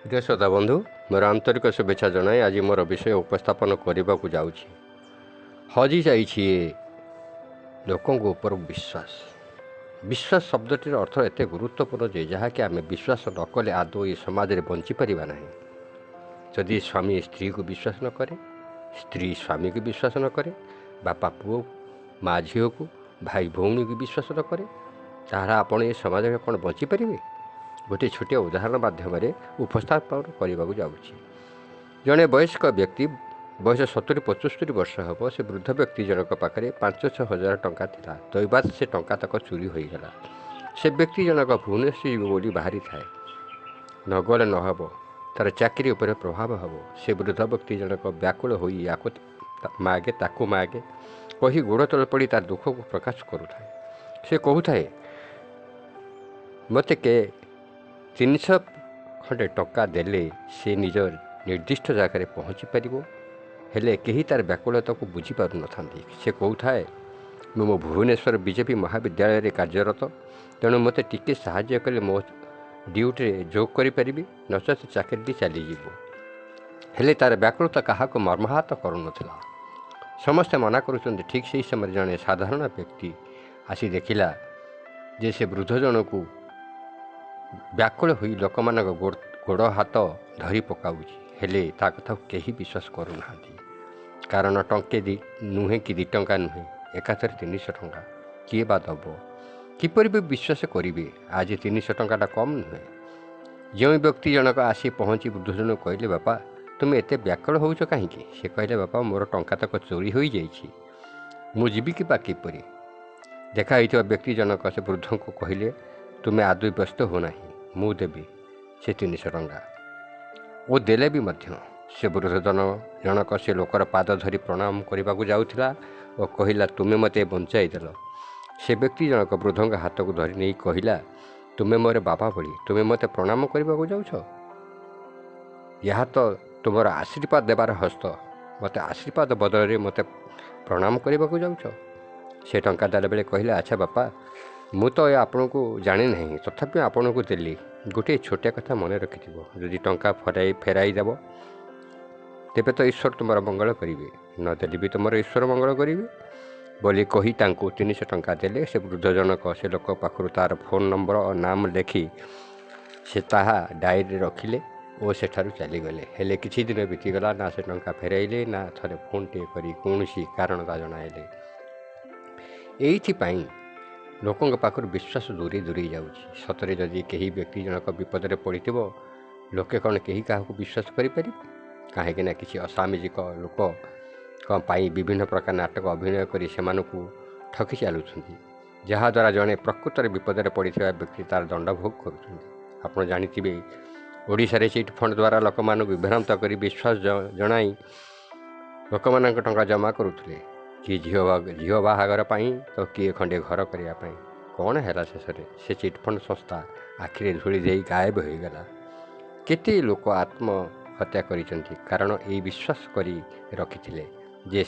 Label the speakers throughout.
Speaker 1: ପ୍ରିୟ ଶ୍ରୋତା ବନ୍ଧୁ, ମୋର ଆନ୍ତରିକ ଶୁଭେଚ୍ଛା ଜଣାଇ ଆଜି ମୋର ବିଷୟ ଉପସ୍ଥାପନ କରିବାକୁ ଯାଉଛି। ହଜିଯାଇଛି ଏ ଲୋକଙ୍କ ଉପରୁ ବିଶ୍ୱାସ। ବିଶ୍ୱାସ ଶବ୍ଦଟିର ଅର୍ଥ ଏତେ ଗୁରୁତ୍ୱପୂର୍ଣ୍ଣ ଯେ ଯାହାକି ଆମେ ବିଶ୍ୱାସ ନ କଲେ ଆଦୌ ଏ ସମାଜରେ ବଞ୍ଚିପାରିବା ନାହିଁ। ଯଦି ସ୍ୱାମୀ ସ୍ତ୍ରୀକୁ ବିଶ୍ୱାସ ନ କରେ, ସ୍ତ୍ରୀ ସ୍ୱାମୀକୁ ବିଶ୍ୱାସ ନ କରେ, ବାପା ପୁଅକୁ, ମା ଝିଅକୁ, ଭାଇ ଭଉଣୀକୁ ବିଶ୍ୱାସ ନ କରେ, ତାହେଲେ ଆପଣ ଏ ସମାଜରେ କ'ଣ ବଞ୍ଚିପାରିବେ? ଗୋଟିଏ ଛୋଟିଆ ଉଦାହରଣ ମାଧ୍ୟମରେ ଉପସ୍ଥାପନ କରିବାକୁ ଯାଉଛି। ଜଣେ ବୟସ୍କ ବ୍ୟକ୍ତି, ବୟସ 70-75 ବର୍ଷ ହେବ, ସେ ବୃଦ୍ଧ ବ୍ୟକ୍ତି ଜଣକ ପାଖରେ 5-6 ହଜାର ଟଙ୍କା ଥିଲା। ଦୈବାତ ସେ ଟଙ୍କା ତକ ଚୋରି ହୋଇଗଲା। ସେ ବ୍ୟକ୍ତି ଜଣକ ଭୁବନେଶ୍ୱର ଯିବ ବୋଲି ବାହାରିଥାଏ। ନଗଲେ ନ ହେବ, ତା'ର ଚାକିରି ଉପରେ ପ୍ରଭାବ ହେବ। ସେ ବୃଦ୍ଧ ବ୍ୟକ୍ତି ଜଣକ ବ୍ୟାକୁଳ ହୋଇ ୟାକୁ ମାଗେ, ତାକୁ ମାଗେ କହି ଗୋଡ଼ ତଳେ ପଡ଼ି ତାର ଦୁଃଖକୁ ପ୍ରକାଶ କରୁଥାଏ। ସେ କହୁଥାଏ, ମୋତେ କେ 300 ଖଣ୍ଡେ ଟଙ୍କା ଦେଲେ ସେ ନିଜ ନିର୍ଦ୍ଦିଷ୍ଟ ଜାଗାରେ ପହଞ୍ଚି ପାରିବ। ହେଲେ କେହି ତା'ର ବ୍ୟାକୁଳତାକୁ ବୁଝିପାରୁନଥାନ୍ତି। ସେ କହୁଥାଏ, ମୁଁ ମୋ ଭୁବନେଶ୍ୱର ବିଜେପି ମହାବିଦ୍ୟାଳୟରେ କାର୍ଯ୍ୟରତ, ତେଣୁ ମୋତେ ଟିକେ ସାହାଯ୍ୟ କଲେ ମୋ ଡ୍ୟୁଟିରେ ଯୋଗ କରିପାରିବି, ନଚେତ ଚାକିରିଟି ଚାଲିଯିବ। ହେଲେ ତା'ର ବ୍ୟାକୁଳତା କାହାକୁ ମର୍ମାହତ କରୁନଥିଲା। ସମସ୍ତେ ମନା କରୁଛନ୍ତି। ଠିକ୍ ସେହି ସମୟରେ ଜଣେ ସାଧାରଣ ବ୍ୟକ୍ତି ଆସି ଦେଖିଲା ଯେ ସେ ବୃଦ୍ଧ ଜଣକୁ ବ୍ୟାକୁଳ ହୋଇ ଲୋକମାନଙ୍କ ଗୋଡ଼ ହାତ ଧରି ପକାଉଛି। ହେଲେ ତା କଥାକୁ କେହି ବିଶ୍ୱାସ କରୁନାହାନ୍ତି, କାରଣ ଟଙ୍କେ ନୁହେଁ କି 2 ଟଙ୍କା ନୁହେଁ, ଏକାଥରେ 300 ଟଙ୍କା କିଏ ବା ଦେବ? କିପରି ବି ବିଶ୍ୱାସ କରିବେ? ଆଜି 300 ଟଙ୍କାଟା କମ୍ ନୁହେଁ। ଯେଉଁ ବ୍ୟକ୍ତି ଜଣକ ଆସି ପହଞ୍ଚି ବୃଦ୍ଧ ଜଣକୁ କହିଲେ, ବାପା, ତୁମେ ଏତେ ବ୍ୟାକୁଳ ହେଉଛ କାହିଁକି? ସେ କହିଲେ, ବାପା, ମୋର ଟଙ୍କା ତକ ଚୋରି ହୋଇଯାଇଛି, ମୁଁ ଯିବି କି ବା କିପରି? ଦେଖା ହୋଇଥିବା ବ୍ୟକ୍ତି ଜଣକ ସେ ବୃଦ୍ଧଙ୍କୁ କହିଲେ, ତୁମେ ଆଦୌ ବ୍ୟସ୍ତ ହୁଅ ନାହିଁ, ମୁଁ ଦେବି ସେ 300 ଟଙ୍କା। ଓ ଦେଲେ ବି ମଧ୍ୟ। ସେ ବୃଦ୍ଧ ଜଣକ ସେ ଲୋକର ପାଦ ଧରି ପ୍ରଣାମ କରିବାକୁ ଯାଉଥିଲା ଓ କହିଲା, ତୁମେ ମୋତେ ବଞ୍ଚାଇଦେଲ। ସେ ବ୍ୟକ୍ତି ଜଣକ ବୃଦ୍ଧଙ୍କ ହାତକୁ ଧରି ନେଇ କହିଲା, ତୁମେ ମୋର ବାପା ଭଳି, ତୁମେ ମୋତେ ପ୍ରଣାମ କରିବାକୁ ଯାଉଛ? ଏହା ତ ତୁମର ଆଶୀର୍ବାଦ ଦେବାର ହସ୍ତ, ମୋତେ ଆଶୀର୍ବାଦ ବଦଳରେ ମୋତେ ପ୍ରଣାମ କରିବାକୁ ଯାଉଛ? ସେ ଟଙ୍କା ଦେଲା ବେଳେ କହିଲା, ଆଚ୍ଛା ବାପା, ମୁଁ ତ ଆପଣଙ୍କୁ ଜାଣେ ନାହିଁ, ତଥାପି ଆପଣଙ୍କୁ ଦେଲି। ଗୋଟିଏ ଛୋଟିଆ କଥା ମନେ ରଖିଥିବ, ଯଦି ଟଙ୍କା ଫେରାଇ ଦେବ ତେବେ ତ ଈଶ୍ୱର ତୁମର ମଙ୍ଗଳ କରିବେ, ନଦେଲେ ବି ତୁମର ଈଶ୍ୱର ମଙ୍ଗଳ କରିବେ ବୋଲି କହି ତାଙ୍କୁ 300 ଟଙ୍କା ଦେଲେ। ସେ ବୃଦ୍ଧ ଜଣକ ସେ ଲୋକ ପାଖରୁ ତା'ର ଫୋନ୍ ନମ୍ବର ଓ ନାମ ଲେଖି ସେ ତାହା ଡାଏରୀରେ ରଖିଲେ ଓ ସେଠାରୁ ଚାଲିଗଲେ। ହେଲେ କିଛି ଦିନ ବିତିଗଲା, ନା ସେ ଟଙ୍କା ଫେରାଇଲେ, ନା ଥରେ ଫୋନ୍ଟିଏ କରି କୌଣସି କାରଣ ତା ଜଣାଇଲେ। ଏଇଥିପାଇଁ ଲୋକଙ୍କ ପାଖରୁ ବିଶ୍ୱାସ ଦୂରେଇ ଦୂରେଇ ଯାଉଛି। ସତରେ ଯଦି କେହି ବ୍ୟକ୍ତି ଜଣକ ବିପଦରେ ପଡ଼ିଥିବ, ଲୋକେ କ'ଣ କେହି କାହାକୁ ବିଶ୍ୱାସ କରିପାରିବେ? କାହିଁକିନା କିଛି ଅସାମାଜିକ ଲୋକଙ୍କ ପାଇଁ ବିଭିନ୍ନ ପ୍ରକାର ନାଟକ ଅଭିନୟ କରି ସେମାନଙ୍କୁ ଠକି ଚାଲୁଛନ୍ତି, ଯାହାଦ୍ୱାରା ଜଣେ ପ୍ରକୃତରେ ବିପଦରେ ପଡ଼ିଥିବା ବ୍ୟକ୍ତି ତା'ର ଦଣ୍ଡ ଭୋଗ କରୁଛନ୍ତି। ଆପଣ ଜାଣିଥିବେ, ଓଡ଼ିଶାରେ ଚିଟ୍ଫଣ୍ଡ ଦ୍ୱାରା ଲୋକମାନଙ୍କୁ ବିଭ୍ରାନ୍ତ କରି ବିଶ୍ୱାସ ଜଣାଇ ଲୋକମାନଙ୍କ ଟଙ୍କା ଜମା କରୁଥିଲେ, କିଏ ଝିଅ ବାହାଘର ପାଇଁ ତ କିଏ ଖଣ୍ଡେ ଘର କରିବା ପାଇଁ। କ'ଣ ହେଲା ଶେଷରେ? ସେ ଚିଟ୍ଫଣ୍ଡ ସଂସ୍ଥା ଆଖିରେ ଧୂଳି ଦେଇ ଗାୟବ ହୋଇଗଲା। କେତେ ଲୋକ ଆତ୍ମହତ୍ୟା କରିଛନ୍ତି, କାରଣ ଏଇ ବିଶ୍ୱାସ କରି ରଖିଥିଲେ ଯେ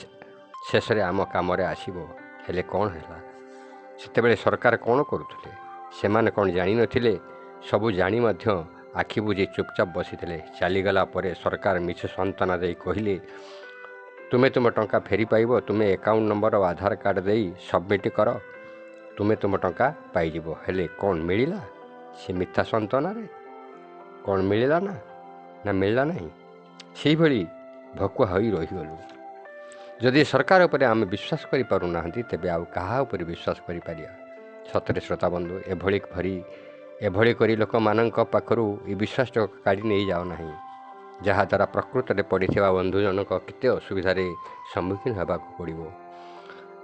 Speaker 1: ଶେଷରେ ଆମ କାମରେ ଆସିବ। ହେଲେ କ'ଣ ହେଲା? ସେତେବେଳେ ସରକାର କ'ଣ କରୁଥିଲେ? ସେମାନେ କ'ଣ ଜାଣିନଥିଲେ? ସବୁ ଜାଣି ମଧ୍ୟ ଆଖି ବୁଜି ଚୁପଚାପ ବସିଥିଲେ। ଚାଲିଗଲା ପରେ ସରକାର ମିଛ ସାନ୍ତ୍ୱନା ଦେଇ କହିଲେ, ତୁମେ ତୁମ ଟଙ୍କା ଫେରି ପାଇବ, ତୁମେ ଆକାଉଣ୍ଟ ନମ୍ବର ଓ ଆଧାର କାର୍ଡ଼ ଦେଇ ସବମିଟ୍ କର, ତୁମେ ତୁମ ଟଙ୍କା ପାଇଯିବ। ହେଲେ କ'ଣ ମିଳିଲା ସେ ମିଥ୍ୟା ସାନ୍ତ୍ୱନାରେ? କ'ଣ ମିଳିଲା? ନା ନା, ମିଳିଲା ନାହିଁ। ସେଇଭଳି ଭକୁଆ ହୋଇ ରହିଗଲୁ। ଯଦି ସରକାର ଉପରେ ଆମେ ବିଶ୍ୱାସ କରିପାରୁନାହାନ୍ତି, ତେବେ ଆଉ କାହା ଉପରେ ବିଶ୍ୱାସ କରିପାରିବା? ସତରେ ଶ୍ରୋତାବନ୍ଧୁ, ଏଭଳି କରି ଲୋକମାନଙ୍କ ପାଖରୁ ଏ ବିଶ୍ୱାସ କାଢ଼ି ନେଇଯାଅ ନାହିଁ, ଯାହାଦ୍ୱାରା ପ୍ରକୃତରେ ପଡ଼ିଥିବା ବନ୍ଧୁ ଜଣକ କେତେ ଅସୁବିଧାରେ ସମ୍ମୁଖୀନ ହେବାକୁ ପଡ଼ିବ।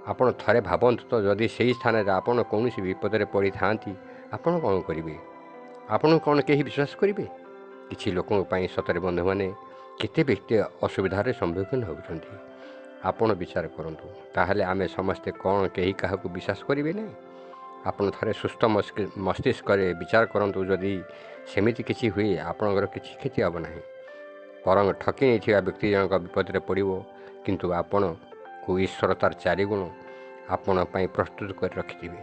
Speaker 1: ଆପଣ ଥରେ ଭାବନ୍ତୁ ତ, ଯଦି ସେହି ସ୍ଥାନରେ ଆପଣ କୌଣସି ବିପଦରେ ପଡ଼ିଥାନ୍ତି, ଆପଣ କ'ଣ କରିବେ? ଆପଣଙ୍କୁ କ'ଣ କେହି ବିଶ୍ୱାସ କରିବେ? କିଛି ଲୋକଙ୍କ ପାଇଁ ସତରେ ବନ୍ଧୁମାନେ କେତେ ବ୍ୟକ୍ତି ଅସୁବିଧାରେ ସମ୍ମୁଖୀନ ହେଉଛନ୍ତି, ଆପଣ ବିଚାର କରନ୍ତୁ। ତାହେଲେ ଆମେ ସମସ୍ତେ କ'ଣ କେହି କାହାକୁ ବିଶ୍ୱାସ କରିବେ ନାହିଁ? ଆପଣ ଥରେ ସୁସ୍ଥ ମସ୍ତିଷ୍କରେ ବିଚାର କରନ୍ତୁ। ଯଦି ସେମିତି କିଛି ହୁଏ, ଆପଣଙ୍କର କିଛି କ୍ଷତି ହେବ ନାହିଁ, ବରଂ ଠକି ନେଇଥିବା ବ୍ୟକ୍ତି ଜଣକ ବିପଦରେ ପଡ଼ିବ। କିନ୍ତୁ ଆପଣଙ୍କୁ ଈଶ୍ୱର ତାର ଚାରିଗୁଣ ଆପଣ ପାଇଁ ପ୍ରସ୍ତୁତ କରି ରଖିଥିବେ।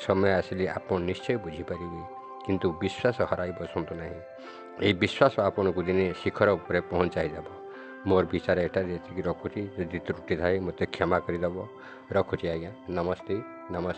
Speaker 1: ସମୟ ଆସିଲେ ଆପଣ ନିଶ୍ଚୟ ବୁଝିପାରିବେ। କିନ୍ତୁ ବିଶ୍ୱାସ ହରାଇ ବସନ୍ତୁ ନାହିଁ। ଏହି ବିଶ୍ୱାସ ଆପଣଙ୍କୁ ଦିନେ ଶିଖର ଉପରେ ପହଞ୍ଚାଇ ଦେବ। ମୋର ବିଚାର ଏଠାରେ ଏତିକି ରଖୁଛି। ଯଦି ତ୍ରୁଟି ଥାଏ, ମୋତେ କ୍ଷମା କରିଦେବ। ରଖୁଛି ଆଜ୍ଞା, ନମସ୍ତେ, ନମସ୍ତେ।